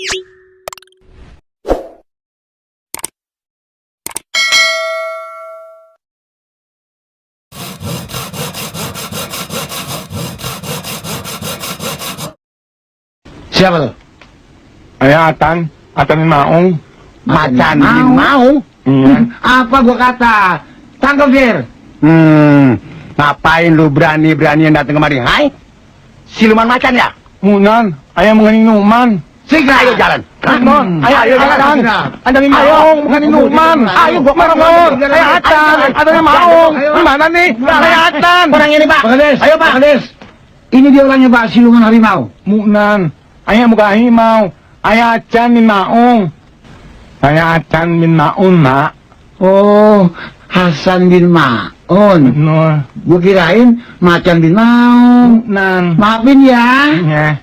Siapa tuh? Atan min Maung. Macan bin Maung? Apa gua kata? Tangkap, Fir. Ngapain lu berani-beranian datang kemari? Hai? Siluman macan ya? Munan, ayah mengenai Numan. Segera ayo jalan. Ayo jalan. Ada min Maung, mengenai Numan. Ayo gua marah. Ayah Atan, ada min Maung. Gimana nih? Ayah Atan. Orang ini, Pak. Ayo, Pak. Ini dia orangnya, Pak, siluman harimau. Munan, ayah bukan harimau. Ayah Acan min Maung. Ayah Acan min Maun, Mak. Oh, Hasan bin Maun. Nur. Gua kirain Macan bin Maung. Munan. Maafin ya. Ya.